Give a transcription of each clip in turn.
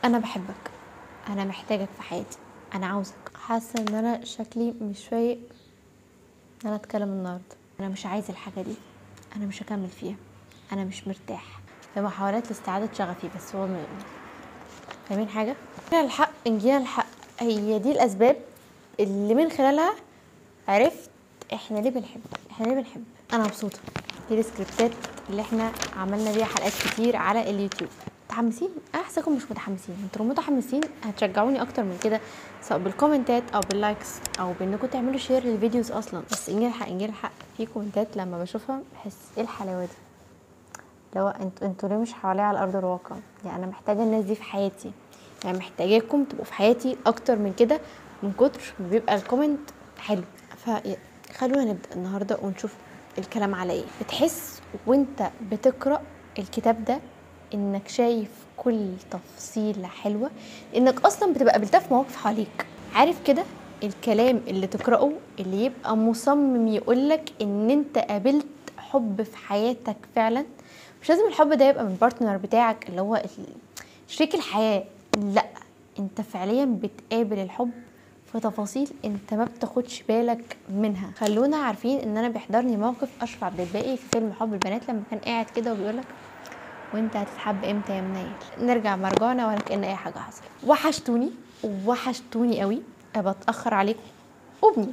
انا بحبك، انا محتاجك في حياتي، انا عاوزك. حاسه ان انا شكلي مش فايق ان انا اتكلم النهارده. انا مش عايزه الحاجة دي، انا مش هكمل فيها، انا مش مرتاح. في محاولات لاستعادة شغفي، بس هو فاهمين حاجة؟ الحق ان الحق هي دي الاسباب اللي من خلالها عرفت احنا ليه بنحب، احنا ليه بنحب. انا مبسوطة. دي السكريبتات اللي احنا عملنا بيها حلقات كتير على اليوتيوب. متحمسين؟ انا حاساكم مش متحمسين. انتوا لو متحمسين هتشجعوني اكتر من كده، سواء بالكومنتات او بال likes او بانكم تعملوا share لل videos اصلا. بس انجيل الحق، انجيل الحق في كومنتات لما بشوفها بحس ايه الحلاوة دي، لو انتوا ليه مش حواليا على ارض الواقع؟ يعني انا محتاجه الناس دي في حياتي، يعني محتاجاكم تبقوا في حياتي اكتر من كده، من كتر ما بيبقى ال comment حلو. فخلونا نبدا النهارده ونشوف الكلام على ايه. بتحس وانت بتقرا الكتاب ده انك شايف كل تفصيله حلوة، انك اصلا بتبقى قابلتها في مواقف حواليك. عارف كده الكلام اللي تقراه اللي يبقى مصمم يقولك ان انت قابلت حب في حياتك فعلا. مش لازم الحب ده يبقى من partner بتاعك اللي هو شريك الحياة، لا، انت فعليا بتقابل الحب في تفاصيل انت ما بتاخدش بالك منها. خلونا عارفين ان انا بيحضرني موقف اشرف عبد الباقي في فيلم حب البنات لما كان قاعد كده وبيقولك وانت هتتحب امتى يا منيل؟ نرجع مرجعنا ولا كأن اي حاجة حصلت. وحشتوني، وحشتوني قوي، بتاخر عليكم وبنيجي،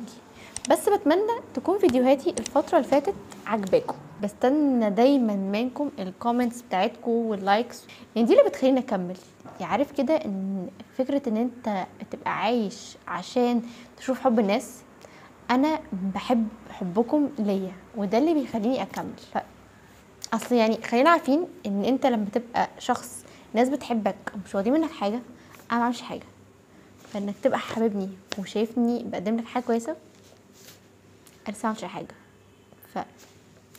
بس بتمنى تكون فيديوهاتي الفترة اللي فاتت عجباكم. بستنى دايما منكم ال comments بتاعتكم وال likes، يعني دي اللي بتخليني اكمل. عارف كده ان فكرة ان انت تبقى عايش عشان تشوف حب الناس، انا بحب حبكم ليا وده اللي بيخليني اكمل. اصل يعني خلينا عارفين ان انت لما تبقى شخص ناس بتحبك ومش واخدين منك حاجة، انا ما بعملش حاجة، فانك تبقى حاببني وشايفني بقدم لك حاجة كويسة، انا لسه ما عملتش حاجة، ف انا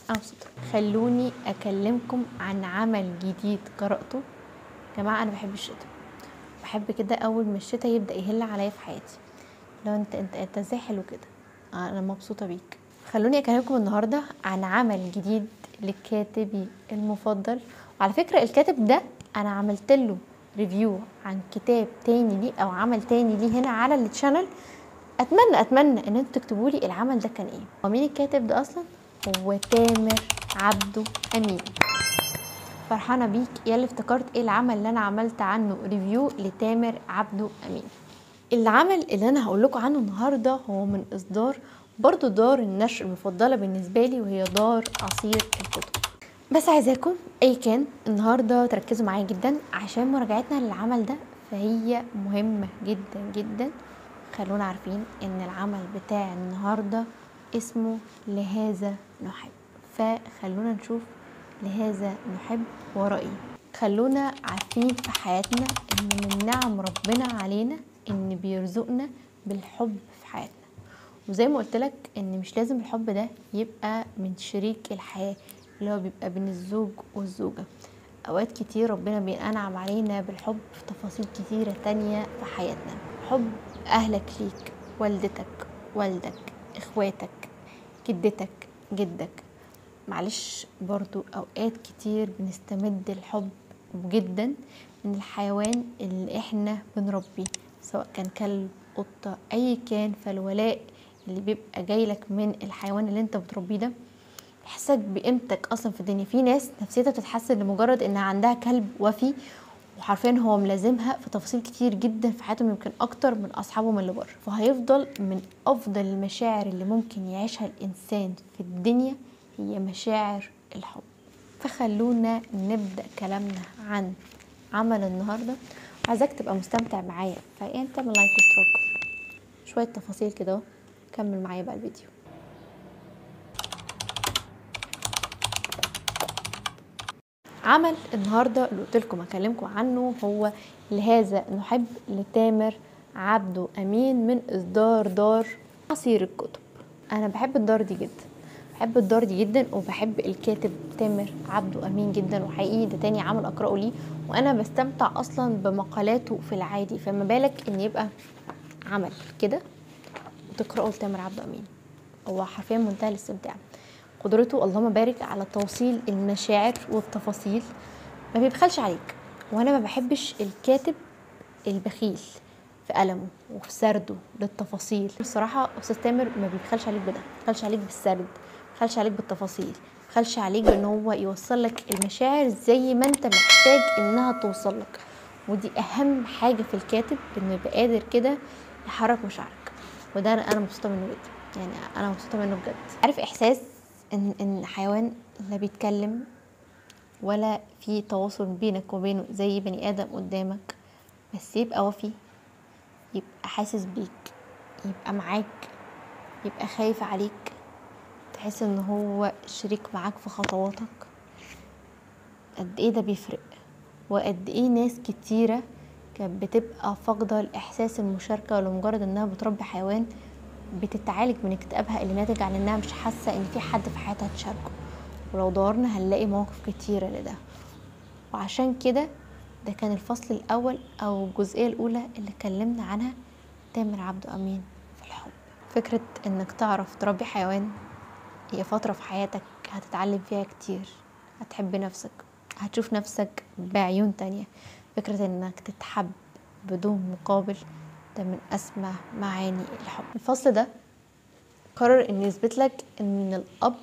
مبسوطة. خلوني اكلمكم عن عمل جديد قراته. يا جماعة انا بحب الشتاء، بحب كده اول ما الشتاء يبدا يهل عليا في حياتي. لو انت ازاي حلو كده، انا مبسوطة بيك. خلوني اكلمكم النهارده عن عمل جديد لكاتبي المفضل. وعلى فكرة الكاتب ده انا عملت له review عن كتاب تاني ليه او عمل تاني ليه هنا على ال channel. اتمنى ان انتوا تكتبوا لي العمل ده كان ايه، ومين الكاتب ده اصلا. هو تامر عبده امين. فرحانة بيك يا اللي افتكرت ايه العمل اللي انا عملت عنه review لتامر عبده امين. العمل اللي انا هقول لكم عنه النهارده هو من اصدار برضو دار النشر المفضلة بالنسبة لي، وهي دار عصير الكتب. بس عايزاكم اي كان النهارده تركزوا معايا جدا عشان مراجعتنا للعمل ده فهي مهمة جدا جدا. خلونا عارفين ان العمل بتاع النهارده اسمه لهذا نحب، فخلونا نشوف لهذا نحب ورأيه. خلونا عارفين في حياتنا ان من نعم ربنا علينا ان بيرزقنا بالحب في حياتنا، وزي ما قلت لك ان مش لازم الحب ده يبقى من شريك الحياة اللي هو بيبقى بين الزوج والزوجة. اوقات كتير ربنا بينعم علينا بالحب في تفاصيل كتيرة تانية في حياتنا. حب اهلك ليك، والدتك، والدك، اخواتك، جدتك، جدك. معلش برضو اوقات كتير بنستمد الحب جدا من الحيوان اللي احنا بنربيه، سواء كان كلب، قطة، اي كان. فالولاء اللي بيبقى جايلك من الحيوان اللي انت بتربيه ده يحسسك بقيمتك اصلا في الدنيا. في ناس نفسيتها بتتحسن لمجرد ان عندها كلب وفي، وحرفيا هو ملازمها في تفاصيل كتير جدا في حياتهم، يمكن اكتر من اصحابهم اللي بره. فهيفضل من افضل المشاعر اللي ممكن يعيشها الانسان في الدنيا هي مشاعر الحب. فخلونا نبدا كلامنا عن عمل النهارده. عايزاك تبقى مستمتع معايا، فانت من like واشتراك شوية تفاصيل كده. كمل معايا بقى الفيديو. عمل النهارده اللي قلت لكم هكلمكم عنه هو لهذا نحب لتامر عبده امين من اصدار دار عصير الكتب. انا بحب الدار دي جدا، بحب الدار دي جدا، وبحب الكاتب تامر عبده امين جدا، وحقيقي ده تاني عمل اقراه ليه، وانا بستمتع اصلا بمقالاته في العادي، فما بالك ان يبقى عمل كده وتقراه لتامر عبده امين. هو حرفيا منتهى الاستمتاع. قدرته اللهم بارك على توصيل المشاعر والتفاصيل، ما بيبخلش عليك. وانا ما بحبش الكاتب البخيل في قلمه وفي سرده للتفاصيل. الصراحة أستاذ تامر ما بيبخلش عليك بده، ما بيبخلش عليك بالسرد، ما بيبخلش عليك بالتفاصيل، ما بيبخلش عليك بان هو يوصل لك المشاعر زي ما انت محتاج انها توصل لك. ودي اهم حاجة في الكاتب، انه يبقى قادر كده يحرك مشاعرك، وده انا مبسوطة منه جدا، يعني انا مبسوطة منه بجد. عارف احساس ان حيوان لا بيتكلم ولا في تواصل بينك وبينه زي بني ادم قدامك، بس يبقى وفي، يبقى حاسس بيك، يبقى معاك، يبقى خايف عليك، تحس ان هو شريك معاك في خطواتك. قد ايه ده بيفرق، وقد ايه ناس كتيرة كانت بتبقى فاقدة الإحساس المشاركة لمجرد انها بتربي حيوان بتتعالج من اكتئابها اللي ناتج عن انها مش حاسة ان في حد في حياتها تشاركه. ولو دورنا هنلاقي مواقف كتيرة لده. وعشان كده ده كان الفصل الأول أو الجزئية الأولى اللي اتكلمنا عنها تامر عبده أمين في الحب. فكرة انك تعرف تربي حيوان هي فترة في حياتك هتتعلم فيها كتير، هتحب نفسك، هتشوف نفسك بعيون تانية. فكرة انك تتحب بدون مقابل ده من أسمى معاني الحب. الفصل ده قرر ان يثبت لك ان الأب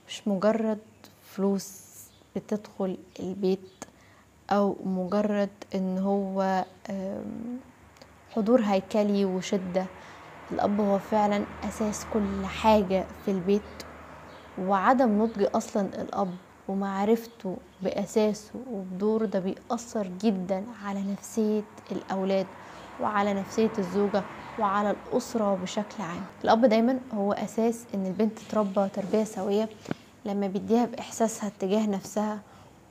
مش مجرد فلوس بتدخل البيت، او مجرد ان هو حضور هيكلي وشدة. الأب هو فعلا أساس كل حاجة في البيت، وعدم نضج أصلا الأب ومعرفته بأساسه وبدوره ده بيأثر جدا على نفسية الأولاد وعلى نفسية الزوجة وعلى الأسرة بشكل عام. الأب دايما هو أساس إن البنت تربى تربية سوية، لما بيديها بإحساسها تجاه نفسها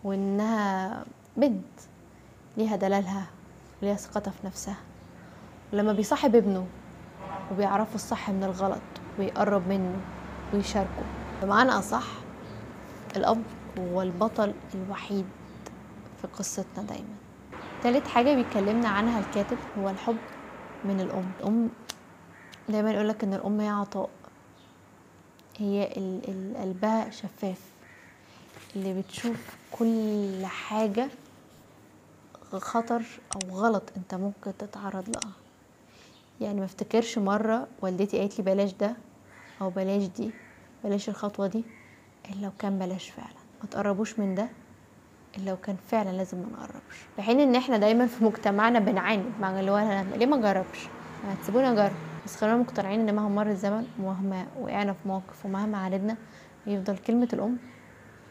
وإنها بنت ليها دلالها وليها ثقتها في نفسها، ولما بيصاحب ابنه وبيعرفوا الصح من الغلط ويقرب منه ويشاركه. بمعنى أصح الأب هو البطل الوحيد في قصتنا دايما. تالت حاجة بيكلمنا عنها الكاتب هو الحب من الأم. الأم دايما يقولك إن الأم هي عطاء، هي اللي قلبها شفاف، اللي بتشوف كل حاجة خطر أو غلط أنت ممكن تتعرض لها. يعني ما افتكرش مرة والدتي قالت لي بلاش ده أو بلاش دي، بلاش الخطوة دي، إلا لو كان بلاش فعلا، ما تقربوش من ده إلا لو كان فعلا لازم ما نقربش. في حين إن إحنا دايما في مجتمعنا بنعاند مع اللي هو أنا ليه ما أجربش، ما تسيبوني أجرب. بس خلينا مقتنعين إن مهما مر الزمن ومهما وقعنا في مواقف ومهما عاندنا، يفضل كلمة الأم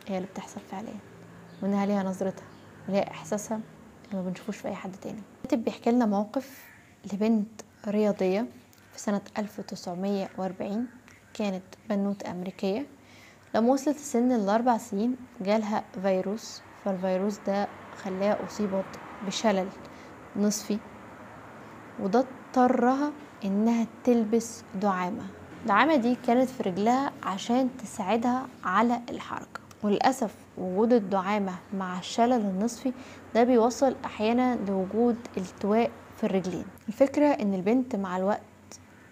هي اللي بتحصل فعليا، وإنها ليها نظرتها وليها إحساسها اللي ما بنشوفوش في أي حد تاني. الكاتب بيحكي لنا موقف لبنت رياضية في سنة 1940، كانت بنوتة أمريكية. لما وصلت سن ال4 سنين جالها فيروس، فالفيروس ده خلاها أصيبت بشلل نصفي، وده اضطرها إنها تلبس دعامة. الدعامة دي كانت في رجلها عشان تساعدها على الحركة، وللأسف وجود الدعامة مع الشلل النصفي ده بيوصل أحيانا لوجود التواء في الرجلين. الفكرة إن البنت مع الوقت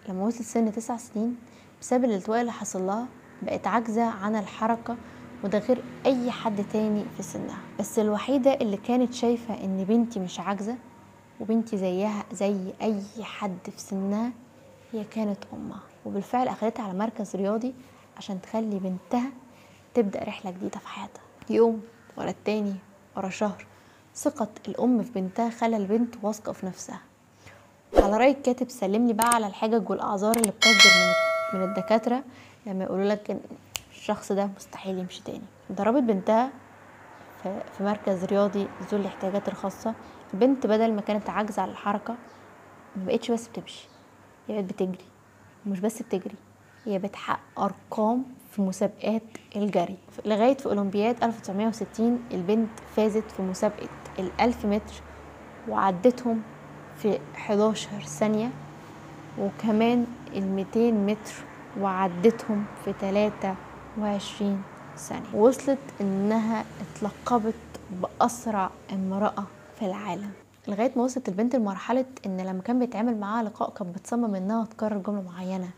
لما وصلت سن 9 سنين بسبب الالتواء اللي حصل لها بقت عاجزة عن الحركة، وده غير أي حد تاني في سنها. بس الوحيدة اللي كانت شايفة إن بنتي مش عاجزة وبنتي زيها زي أي حد في سنها هي كانت أمها، وبالفعل أخدتها على مركز رياضي عشان تخلي بنتها تبدأ رحلة جديدة في حياتها. يوم ورا التاني ورا شهر، ثقة الأم في بنتها خلى البنت واثقة في نفسها. على رأي الكاتب سلملي بقى على الحجج والأعذار اللي بتصدر من الدكاترة لما يقولوا لك إن الشخص ده مستحيل يمشي تاني. ضربت بنتها في مركز رياضي ذو الاحتياجات الخاصة. البنت بدل ما كانت عاجزة على الحركة ما بقتش بس بتمشي، هي بقت بتجري، ومش بس بتجري، هي بتحقق أرقام في مسابقات الجري. لغاية في أولمبياد 1960 البنت فازت في مسابقة 1000 متر وعدتهم في 11 ثانية، وكمان 200 متر وعدتهم في 23 ثانية. وصلت إنها اتلقبت بأسرع امرأة في العالم. لغاية ما وصلت البنت لمرحلة إن لما كان بيتعامل معاها لقاء كانت بتصمم إنها تكرر جملة معينة،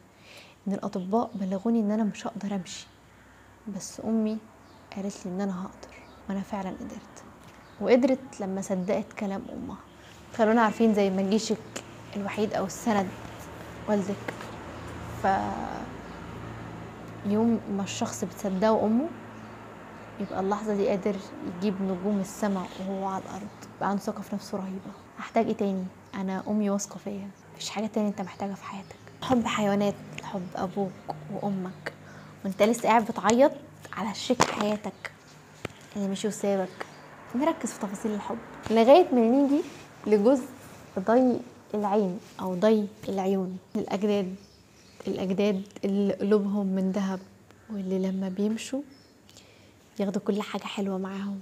إن الأطباء بلغوني إن أنا مش هقدر أمشي، بس أمي قالت لي إن أنا هقدر، وأنا فعلا قدرت. وقدرت لما صدقت كلام أمها. خلونا عارفين زي ما جيشك الوحيد او السند والدك، ف يوم ما الشخص بتصدقه امه يبقى اللحظة دي قادر يجيب نجوم السماء وهو على الارض، يبقى عنده ثقة في نفسه رهيبة. هحتاج ايه تاني؟ انا امي واثقة فيا، مفيش حاجة تاني انت محتاجها في حياتك. حب حيوانات، حب ابوك وامك وانت لسه قاعد بتعيط على شريك حياتك اللي مشي وسابك. نركز في تفاصيل الحب لغاية ما نيجي لجزء ضي العين او ضي العيون. الاجداد، الاجداد اللي قلوبهم من ذهب واللي لما بيمشوا ياخدوا كل حاجة حلوة معاهم،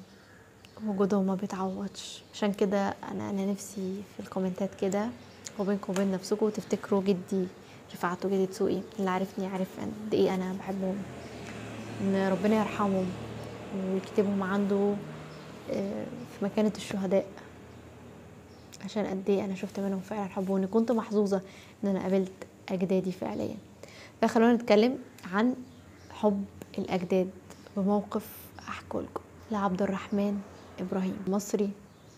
وجودهم ما بيتعوضش. عشان كده انا نفسي في الكومنتات كده وبينكم وبين نفسكم تفتكروا جدي رفعت وجدي دسوقي، اللي عارفني عارف قد ايه انا بحبهم، ان ربنا يرحمهم ويكتبهم عنده في مكانة الشهداء، عشان قد ايه انا شفت منهم فعلا حب، وان كنت محظوظة ان انا قابلت اجدادي فعليا. فخلونا نتكلم عن حب الاجداد بموقف احكي لكم لعبد الرحمن ابراهيم، مصري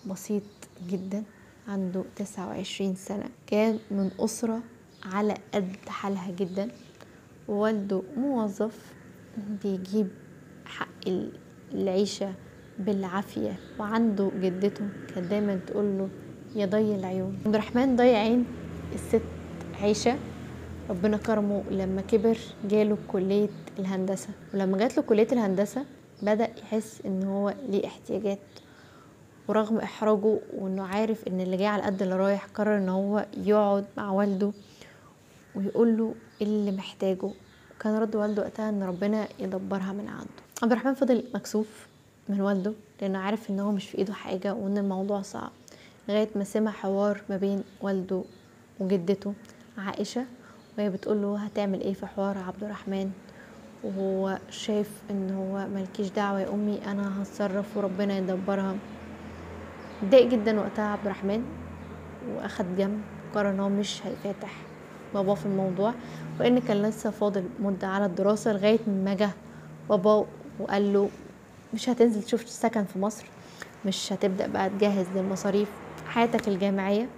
بسيط جدا، عنده 29 سنة، كان من اسرة على قد حالها جدا، ووالده موظف بيجيب حق العيشة بالعافية، وعنده جدته كانت دايما تقول له يا ضي العيون. عبد الرحمن ضي عين الست عيشة، ربنا كرمه لما كبر جاله كلية الهندسة، ولما جات له كلية الهندسة بدأ يحس ان هو ليه احتياجات، ورغم احراجه وانه عارف ان اللي جاي على قد اللي رايح، قرر ان هو يقعد مع والده ويقول له اللي محتاجه. وكان رد والده وقتها ان ربنا يدبرها من عنده. عبد الرحمن فضل مكسوف من والده لانه عارف ان هو مش في ايده حاجة وان الموضوع صعب، لغاية ما سمع حوار ما بين والده وجدته عائشة وهي بتقول له هتعمل ايه في حوار عبد الرحمن، وهو شايف ان هو مالكيش دعوة يا امي، انا هتصرف وربنا يدبرها. اتضايق جدا وقتها عبد الرحمن واخد جنب، قرر ان هو مش هيفاتح باباه في الموضوع، وان كان لسه فاضل مدة على الدراسة، لغاية ما جه باباه وقال له مش هتنزل تشوف سكن في مصر، مش هتبدأ بقى تجهز للمصاريف حياتك الجامعية.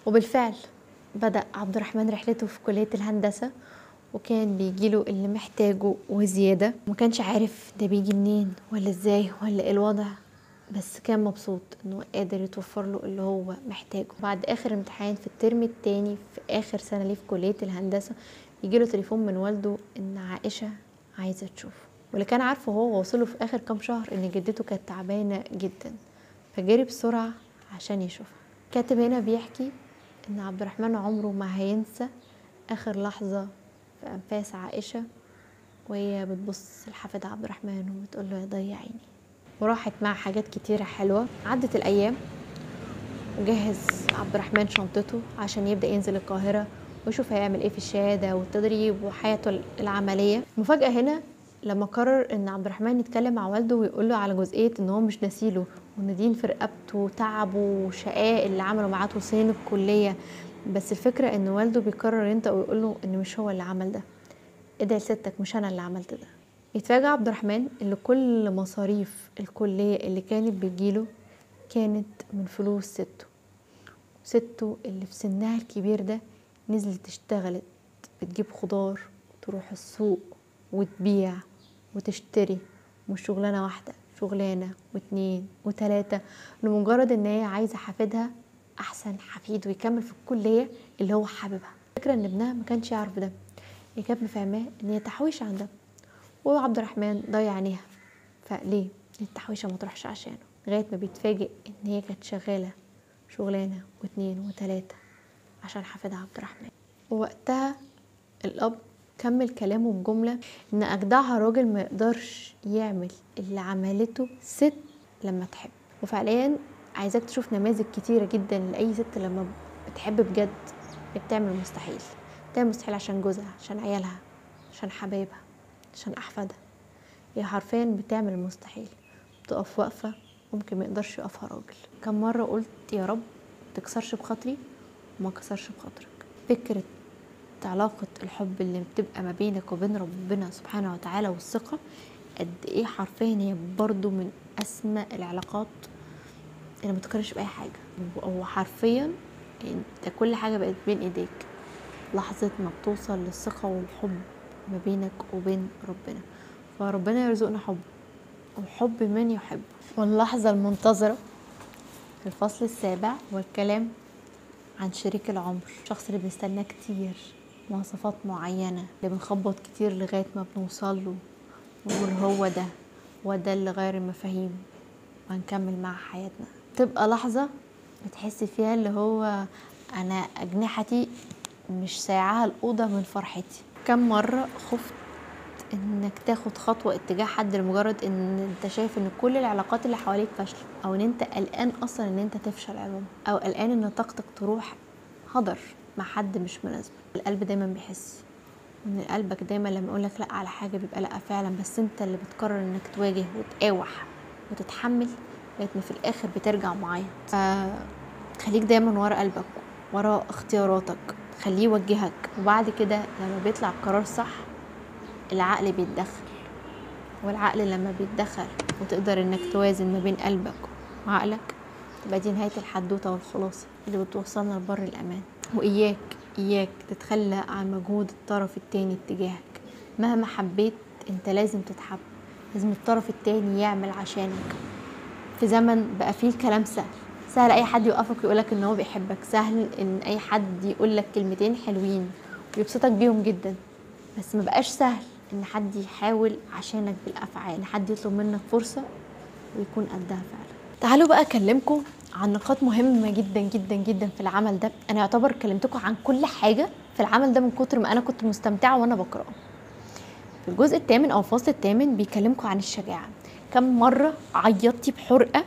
وبالفعل بدأ عبد الرحمن رحلته في كلية الهندسة، وكان بيجيله اللي محتاجه وزيادة، وما كانش عارف ده بيجي منين ولا ازاي ولا ايه الوضع، بس كان مبسوط انه قادر يتوفر له اللي هو محتاجه. بعد اخر امتحان في الترم التاني في اخر سنة ليه في كلية الهندسة، يجيله تليفون من والده ان عائشة عايزة تشوفه، واللي كان عارفه هو وصله في اخر كام شهر ان جدته كانت تعبانة جدا، فجري بسرعة عشان يشوفها. كاتب هنا بيحكي ان عبد الرحمن عمره ما هينسى اخر لحظة في انفاس عائشة وهي بتبص لحفيد عبد الرحمن وبتقول له يا ضي عيني. وراحت مع حاجات كتيرة حلوة. عدت الايام وجهز عبد الرحمن شنطته عشان يبدأ ينزل القاهرة ويشوف هيعمل ايه في الشهادة والتدريب وحياته العملية. المفاجأة هنا لما قرر ان عبد الرحمن يتكلم مع والده ويقول له على جزئية ان هو مش ناسيله، وان دين في رقبته تعبه وشقاه اللي عمله معاه طول سنين الكلية، بس الفكرة ان والده بيقرر ينطق ويقول له ان مش هو اللي عمل ده، ادعي لستك مش انا اللي عملت ده. يتفاجئ عبد الرحمن ان كل مصاريف الكلية اللي كانت بتجيله كانت من فلوس ستة، ستة اللي في سنها الكبير ده نزلت اشتغلت بتجيب خضار وتروح السوق وتبيع وتشتري، مش شغلانة واحدة، شغلانة واتنين وتلاتة، لمجرد ان هي عايزه حفيدها احسن حفيد ويكمل في الكلية اللي هو حاببها. الفكرة ان ابنها ما كانش يعرف ده، هي كانت مفهماه ان هي تحويشه عندها، وعبد الرحمن ضيع عينيها، فليه التحويشه ما تروحش عشانه؟ لغاية ما بيتفاجئ ان هي كانت شغالة شغلانة واتنين وتلاتة عشان حفيدها عبد الرحمن. ووقتها الاب كمل كلامه بجملة ان اجدعها راجل ما يقدرش يعمل اللي عملته ست لما تحب. وفعليا عايزاك تشوف نماذج كتيرة جدا لاي ست لما بتحب بجد بتعمل المستحيل، بتعمل المستحيل عشان جوزها، عشان عيالها، عشان حبايبها، عشان احفادها. هي حرفيا بتعمل المستحيل، بتقف وقفه ممكن ما يقدرش يقفها راجل. كم مرة قلت يا رب تكسرش بخاطري وما كسرش بخاطرك. فكرة علاقة الحب اللي بتبقى ما بينك وبين ربنا سبحانه وتعالى والثقة قد ايه حرفيا هي برضو من اسمى العلاقات اللي ما تقارنش باي حاجة، وحرفيا انت كل حاجة بقت بين ايديك لحظة ما بتوصل للثقة والحب ما بينك وبين ربنا. فربنا يرزقنا حب وحب من يحب. واللحظة المنتظره في الفصل السابع والكلام عن شريك العمر، الشخص اللي بنستناه كتير، مواصفات معينة اللي بنخبط كتير لغاية ما بنوصل له ونقول هو ده، وده اللي غير المفاهيم وهنكمل مع حياتنا. تبقى لحظة بتحس فيها اللي هو انا اجنحتي مش ساعها الاوضة من فرحتي. كم مرة خفت انك تاخد خطوة اتجاه حد لمجرد ان انت شايف ان كل العلاقات اللي حواليك فاشلة، او ان انت قلقان اصلا ان انت تفشل عموما، او قلقان ان طاقتك تروح هدر مع حد مش مناسب. القلب دايما بيحس، وان قلبك دايما لما يقولك لا على حاجة بيبقى لا فعلا، بس انت اللي بتقرر انك تواجه وتقاوح وتتحمل لغاية ما في الاخر بترجع معايا. خليك دايما ورا قلبك، ورا اختياراتك، خليه يوجهك. وبعد كده لما بيطلع القرار صح العقل بيتدخل، والعقل لما بيتدخل وتقدر انك توازن ما بين قلبك وعقلك تبقى دي نهاية الحدوتة والخلاصة اللي بتوصلنا لبر الأمان. وإياك إياك تتخلى عن مجهود الطرف التاني اتجاهك. مهما حبيت انت لازم تتحب، لازم الطرف التاني يعمل عشانك. في زمن بقى فيه الكلام سهل، سهل اي حد يوقفك ويقولك ان هو بيحبك، سهل ان اي حد يقولك كلمتين حلوين ويبسطك بيهم جدا، بس ما بقاش سهل ان حد يحاول عشانك بالافعال، ان حد يطلب منك فرصة ويكون قدها فعلا. تعالوا بقى اكلمكم عن نقاط مهمة جدا جدا جدا في العمل ده. انا يعتبر كلمتكم عن كل حاجة في العمل ده من كتر ما انا كنت مستمتعه وانا بقراه. في الجزء الثامن او الفصل الثامن بيكلمكم عن الشجاعة. كم مرة عيطتي بحرقه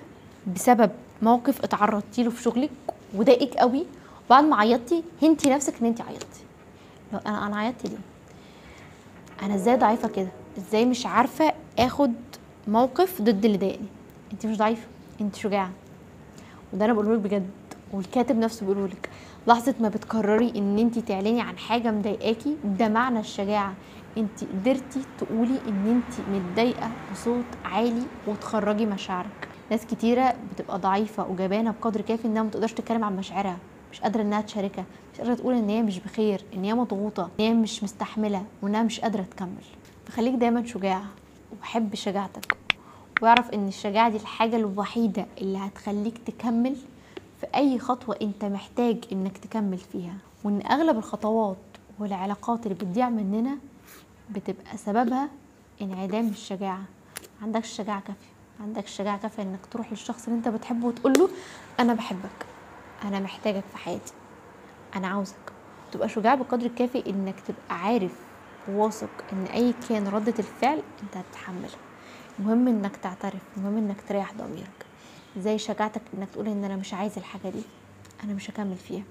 بسبب موقف اتعرضتي له في شغلك وضايقك قوي، وبعد ما عيطتي هنتي نفسك ان انت عيطتي؟ لو انا عيطت ليه؟ انا ازاي ضعيفة كده؟ ازاي مش عارفه اخد موقف ضد اللي ضايقني؟ انت مش ضعيفة، انت شجاعة. وده انا بقوله لك بجد، والكاتب نفسه بيقوله لك. لحظة ما بتقرري ان انت تعلني عن حاجة مضايقاكي، ده معنى الشجاعة. انت قدرتي تقولي ان انت متضايقة بصوت عالي وتخرجي مشاعرك. ناس كتيرة بتبقى ضعيفة وجبانه بقدر كافي انها ما تقدرش تتكلم عن مشاعرها، مش قادرة انها تشاركها، مش قادرة تقول ان هي مش بخير، ان هي مضغوطه، ان هي مش مستحمله، وانها مش قادرة تكمل. فخليك دايما شجاع، وحب شجاعتك، واعرف ان الشجاعة دي الحاجة الوحيدة اللي هتخليك تكمل في اي خطوة انت محتاج انك تكمل فيها. وان اغلب الخطوات والعلاقات اللي بتضيع مننا بتبقى سببها انعدام الشجاعة. ما عندكش شجاعة كافيه، ما عندكش شجاعة كافيه انك تروح للشخص اللي انت بتحبه وتقول له انا بحبك، انا محتاجك في حياتي، انا عاوزك. تبقى شجاع بقدر الكافي انك تبقى عارف وواثق ان اي كان ردة الفعل انت هتتحملها. المهم انك تعترف، المهم انك تريح ضميرك. زي شجاعتك انك تقول ان انا مش عايز الحاجة دي، انا مش هكمل فيها،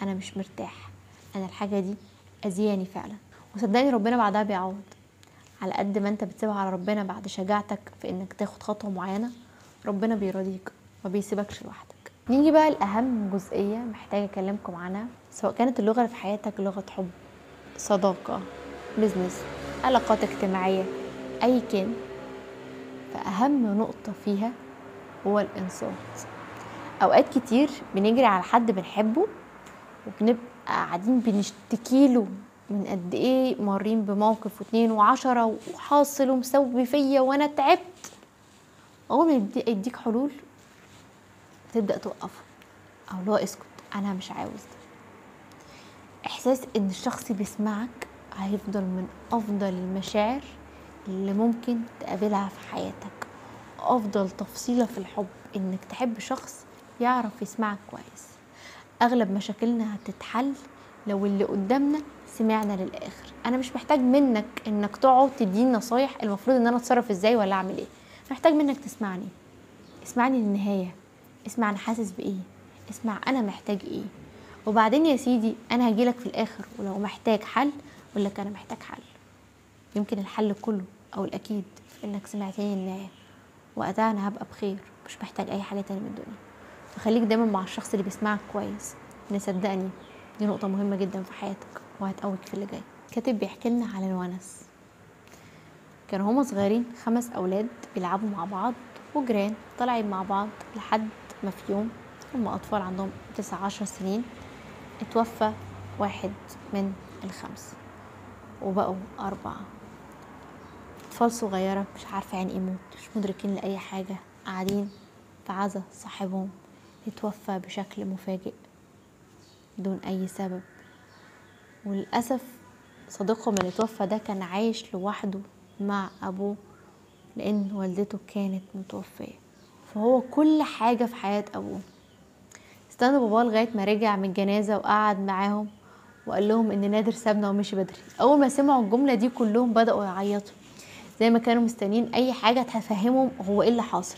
انا مش مرتاح، انا الحاجة دي اذياني فعلا. وصدقني ربنا بعدها بيعوض. على قد ما انت بتسيبها على ربنا بعد شجاعتك في انك تاخد خطوة معينة، ربنا بيرضيك ما بيسيبكش لوحدك. نيجي بقى لأهم جزئية محتاجة أكلمكم عنها، سواء كانت اللغة اللي في حياتك لغة حب، صداقة، بزنس، علاقات اجتماعية، أي كان، فأهم نقطة فيها هو الإنصات. أوقات كتير بنجري على حد بنحبه وبنبقى قاعدين بنشتكيله من قد إيه مارين بموقف 2 و10 وحاصل ومسوي فيا وأنا تعبت. أول ما يديك حلول تبدأ توقفه، أو اللي هو اسكت أنا مش عاوز ده. إحساس إن الشخص بيسمعك هيفضل من أفضل المشاعر اللي ممكن تقابلها في حياتك. أفضل تفصيلة في الحب إنك تحب شخص يعرف يسمعك كويس. أغلب مشاكلنا هتتحل لو اللي قدامنا سمعنا للآخر. أنا مش محتاج منك إنك تقعد تديني نصايح المفروض إن أنا أتصرف إزاي ولا أعمل إيه، محتاج منك تسمعني، اسمعني للنهاية، اسمع أنا حاسس بإيه، اسمع أنا محتاج إيه، وبعدين يا سيدي أنا هجيلك في الآخر ولو محتاج حل أقول لك أنا محتاج حل. يمكن الحل كله أو الأكيد في إنك سمعتني للنهاية، وقتها أنا هبقى بخير، مش محتاج أي حاجة تاني من الدنيا. فخليك دايما مع الشخص اللي بيسمعك كويس، إن صدقني دي نقطة مهمة جدا في حياتك وهتقويك في اللي جاي. كاتب بيحكي لنا على الونس. كانوا هما صغيرين 5 أولاد بيلعبوا مع بعض وجيران طالعين مع بعض لحد ما في يوم، هم أطفال عندهم 9-10 سنين، اتوفى واحد من ال5 وبقوا 4 أطفال صغيرة مش عارفة يعني ايه موت، مش مدركين لأي حاجة، قاعدين في عزا صاحبهم اتوفى بشكل مفاجئ بدون أي سبب. وللأسف صديقهم اللي اتوفى ده كان عايش لوحده مع أبوه لأن والدته كانت متوفية، فهو كل حاجة في حياة أبوه. استنى باباه لغاية ما رجع من الجنازة وقعد معاهم وقال لهم إن نادر سابنا ومشي بدري. أول ما سمعوا الجملة دي كلهم بدأوا يعيطوا زي ما كانوا مستنيين أي حاجة تفهمهم هو إيه اللي حاصل.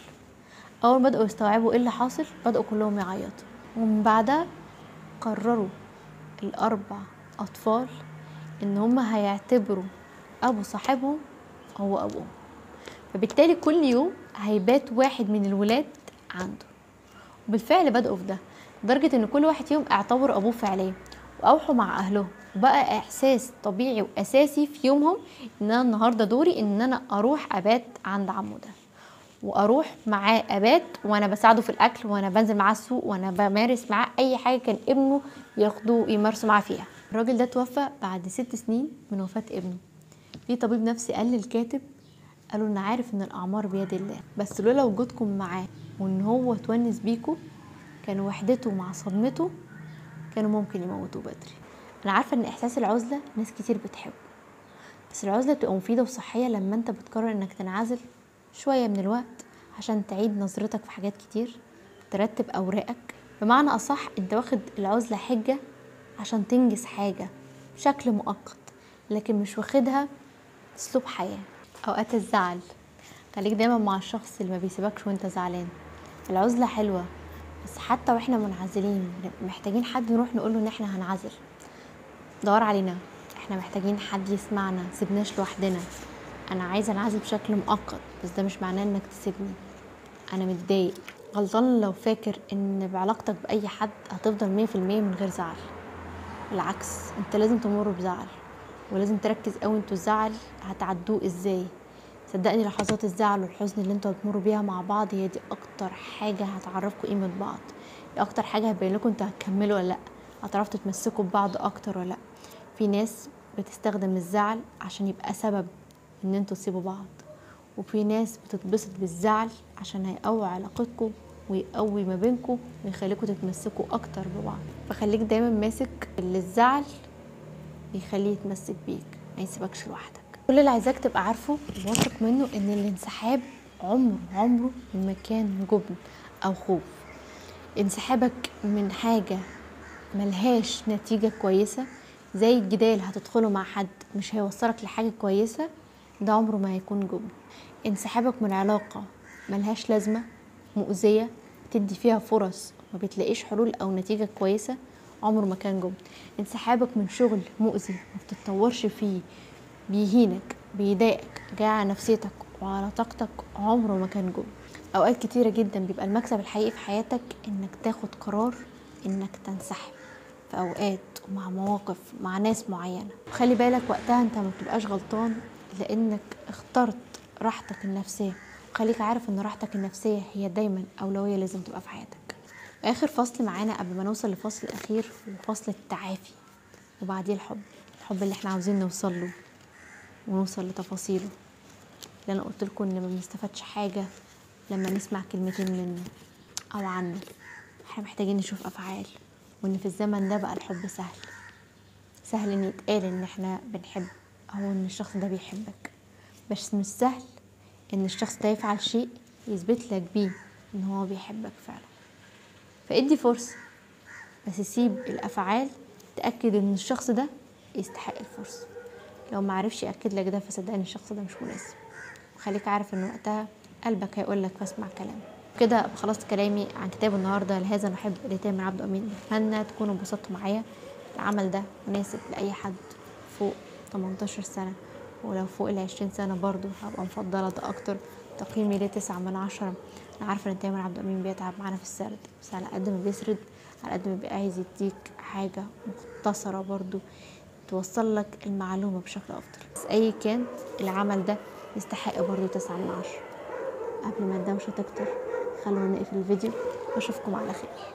أول ما بدأوا يستوعبوا إيه اللي حاصل بدأوا كلهم يعيطوا. ومن بعدها قرروا ال4 أطفال إن هما هيعتبروا أبو صاحبهم هو أبوهم، فبالتالي كل يوم هيبات واحد من الولاد عنده. وبالفعل بدأوا في ده، لدرجة إن كل واحد فيهم اعتبر أبوه فعليا وأوحوا مع أهلهم، وبقى إحساس طبيعي وأساسي في يومهم إن أنا النهاردة دوري إن أنا أروح أبات عند عمو ده، وأروح معاه أبات، وأنا بساعده في الأكل، وأنا بنزل معاه السوق، وأنا بمارس معاه أي حاجة كان ابنه ياخده يمارسه معاه فيها. الراجل ده توفى بعد 6 سنين من وفاة ابنه. في طبيب نفسي قال للكاتب، قالوا إن عارف إن الأعمار بيد الله، بس لولا وجودكم معاه وإن هو تونس بيكم كان وحدته مع صدمته كانوا ممكن يموتوه بدري. أنا عارفة إن إحساس العزلة ناس كتير بتحبه، بس العزلة بتبقى مفيدة وصحية لما أنت بتقرر إنك تنعزل شوية من الوقت عشان تعيد نظرتك في حاجات كتير، ترتب أوراقك. بمعنى أصح أنت واخد العزلة حجة عشان تنجز حاجة بشكل مؤقت، لكن مش واخدها أسلوب حياة. أوقات الزعل خليك دايما مع الشخص اللي ما بيسيبكش وانت زعلان. العزلة حلوة، بس حتى واحنا منعزلين محتاجين حد نروح نقوله ان احنا هنعزل، دور علينا، احنا محتاجين حد يسمعنا، سيبناش لوحدنا. انا عايزه انعزل بشكل مؤقت، بس ده مش معناه انك تسيبني، انا متضايق. غلطان لو فاكر ان بعلاقتك باي حد هتفضل 100% من غير زعل. بالعكس، انت لازم تمر بزعل، ولازم تركز قوي انتوا الزعل هتعدوه ازاي. صدقني لحظات الزعل والحزن اللي انتوا هتمروا بيها مع بعض هي دي اكتر حاجة هتعرفكم قيمة بعض، دي اكتر حاجة هتبين لكم انتوا هتكملوا ولا لا، هتعرفوا تتمسكوا ببعض اكتر ولا لا. في ناس بتستخدم الزعل عشان يبقى سبب ان انتوا تسيبوا بعض، وفي ناس بتتبسط بالزعل عشان هيقوي علاقتكم ويقوي ما بينكم ويخليكم تتمسكوا اكتر ببعض. فخليك دايما ماسك اللي الزعل يخليه يتمسك بيك، ما يسيبكش لوحدك. كل اللي عايزاك تبقى عارفه وواثق منه ان الانسحاب عمره ما كان جبن او خوف. انسحابك من حاجة ملهاش نتيجة كويسة زي الجدال هتدخله مع حد مش هيوصلك لحاجة كويسة، ده عمره ما هيكون جبن. انسحابك من علاقة ملهاش لازمه، مؤذية، بتدي فيها فرص ما بتلاقيش حلول او نتيجة كويسة، عمره ما كان جبن. انسحابك من شغل مؤذي ما بتتطورش فيه، بيهينك، بيضايقك، جاي على نفسيتك وعلى طاقتك، عمره ما كان جبن. اوقات كتيرة جدا بيبقى المكسب الحقيقي في حياتك انك تاخد قرار انك تنسحب في اوقات ومع مواقف مع ناس معينة. خلي بالك وقتها انت ما بتبقاش غلطان لانك اخترت راحتك النفسية. خليك عارف ان راحتك النفسية هي دايما اولوية لازم تبقى في حياتك. اخر فصل معانا قبل ما نوصل لفصل الاخير وفصل التعافي وبعديه الحب، الحب اللي احنا عاوزين نوصل له ونوصل لتفاصيله، اللي انا قلت لكم ان ما بنستفادش حاجة لما نسمع كلمتين منه او عنه. احنا محتاجين نشوف افعال، وان في الزمن ده بقى الحب سهل، سهل ان يتقال ان احنا بنحب او ان الشخص ده بيحبك، بس مش سهل ان الشخص ده يفعل شيء يثبت لك بيه ان هو بيحبك فعلا. فادي فرصة، بس سيب الافعال تاكد ان الشخص ده يستحق الفرصة. لو ما عرفش ياكد لك ده فصدقني الشخص ده مش مناسب، وخليك عارف ان وقتها قلبك هيقول لك فاسمع كلامه. كده خلصت كلامي عن كتاب النهارده لهذا نحب لتامر عبده امين. اتمنى تكونوا انبسطتوا معايا. العمل ده مناسب لاي حد فوق 18 سنة، ولو فوق ال 20 سنة برضو هبقى مفضلة ده اكتر. تقييمي ليه 9 من 10. انا عارفه ان تامر عبده امين بيتعب معانا في السرد، بس على قد ما بيسرد على قد ما بيبقى عايز يديك حاجة مختصره برضو توصل لك المعلومة بشكل افضل. بس اي كان العمل ده يستحق برضو 9 من 10. قبل ما الدوشة تكتر خلونا نقفل الفيديو. واشوفكم على خير.